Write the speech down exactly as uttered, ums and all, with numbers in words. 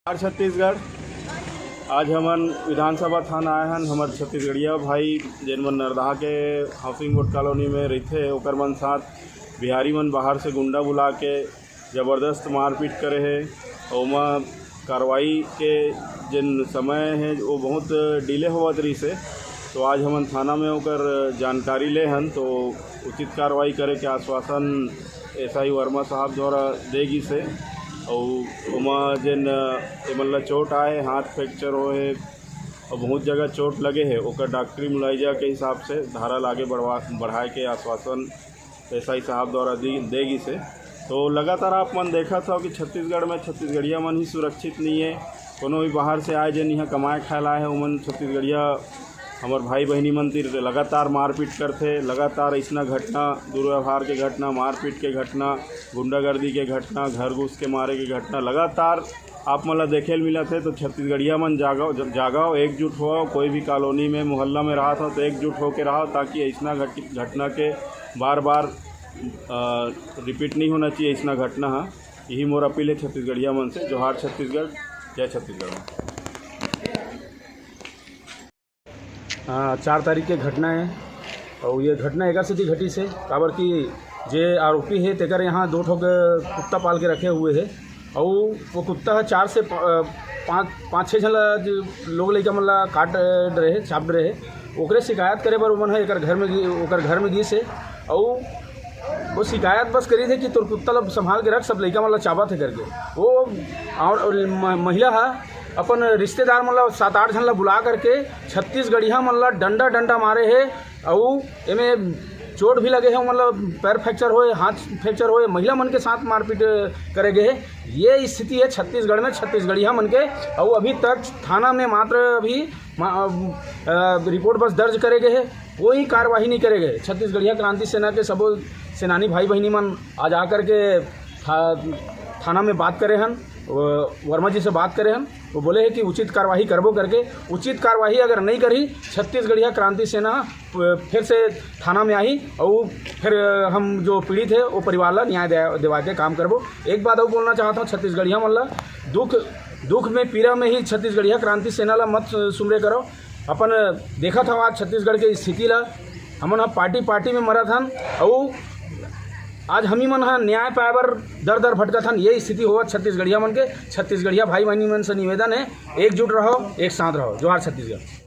नमस्कार छत्तीसगढ़। आज हमन विधानसभा थाना आए हन। हमर छत्तीसगढ़िया भाई, जेन मन नरदहा के हाउसिंग बोर्ड कॉलोनी में रहिथे, ओकर मन साथ बिहारी मन बाहर से गुंडा बुला के जबरदस्त मारपीट करे हे। ओमा कार्रवाई के जेन समय हे, वो बहुत डिले होवत रहिस हे। तो आज हमन थाना में ओकर जानकारी ले हन, तो उचित कार्रवाई करे के आश्वासन एसआई वर्मा साहब द्वारा दे गिस हे। अउ ओमा जेन, अ, एमन ला चोट आए, हाथ फ्रैक्चर होए हे अउ बहुत जगह चोट लगे हे, ओकर डॉक्टरी मुलायजा के हिसाब से धारा ला आगे बढ़वा, बढ़ाए के आश्वासन एसआई साहब द्वारा दी, दे गिस हे। तो लगातार आप मन देखत हव कि छत्तीसगढ़ में छत्तीसगढ़िया मन ही सुरक्षित नहीं है। कोनो भी बाहर से आए, जेन यहाँ कमाए खाए ला आए हे, ओमन छत्तीसगढ़िया हमर भाई बहिनी मन तिर लगातार मारपीट करथे। लगातार अइसना घटना, दुर्व्यवहार के घटना, मारपीट के घटना, गुंडागर्दी के घटना, घर घुस के मारे के घटना लगातार आप मन ला देखे ल मिलत हे। तो छत्तीसगढ़िया मन जागव, ज-, जागव, एकजुट होव। कोई भी कॉलोनी में, मोहल्ला में रहत हव तो एकजुट होके रहव, ताकि अइसना घट-, घटना के बार बार रिपीट नहीं होना चाहिए अइसना घटना ह। यही मोर अपील है छत्तीसगढ़िया मन से। जोहार छत्तीसगढ़, जय छत्तीसगढ़। हाँ, चार तारीख के घटना है। और ये घटना एकर सेती घटिस हे, काबर कि जे आरोपी हे, तेकर यहाँ दो ठो के कुत्ता पाल के रखे हुए हे। और वो कुत्ता है, चार से प-, अ, पाँच, पाँच छः झन ला जो लोग लइका मन ला काट डरे हे, चाप डरे हे। ओकरे शिकायत करे बर ओमन ह एकर घर में गी-, ओकर घर में गिस हे। और वो शिकायत बस करिस हे कि तोर कुत्ता ला संभाल के रख, सब लइका मन ला चाबत हे करके। वो और, और म-, महिला ह अपन रिश्तेदार मन ला, सात आठ झन ला बुला करके छत्तीसगढ़िया मन ला डंडा डंडा मारे हे। अउ एमे चोट भी लगे हे, ओमन ला पैर फ्रैक्चर होए, हाथ फ्रैक्चर होए, महिला मन के साथ मारपीट करे गए हे। ये स्थिति है छत्तीसगढ़ में छत्तीसगढ़िया मन के। अउ अभी तक थाना में मात्र अभी मा-, अ, अ, रिपोर्ट बस दर्ज करे गए हे, कोई कार्यवाही नहीं करे गए। छत्तीसगढ़िया क्रांति सेना के सबो सेनानी भाई बहिनी मन आज आकर के था-, थाना में बात करे हन, वो वर्मा जी से बात करे हन। वो बोले हैं कि उचित कार्यवाही करबो करके। उचित कार्यवाही अगर नहीं करी, छत्तीसगढ़िया क्रांति सेना प-, फिर से थाना में आही और फिर हम जो पीड़ित है, वो परिवार ला न्याय दे-, दिवा के काम करबो। एक बात और बोलना चाहता हूँ छत्तीसगढ़िया मन ला, दुख, दुख में, पीड़ा में ही छत्तीसगढ़िया क्रांति सेना ला मत सुमरे करो। अपन देखत हव आज छत्तीसगढ़ के स्थिति ला, हमन ह पार्टी पार्टी में मरत हन, अउ आज हमी मन ह न्याय पाए बर दर दर भटकत हन। ये स्थिति होवत छत्तीसगढ़िया मन के। छत्तीसगढ़िया भाई बहिनी मन से निवेदन है, एकजुट रहो, एक साथ रहो। जोहार छत्तीसगढ़।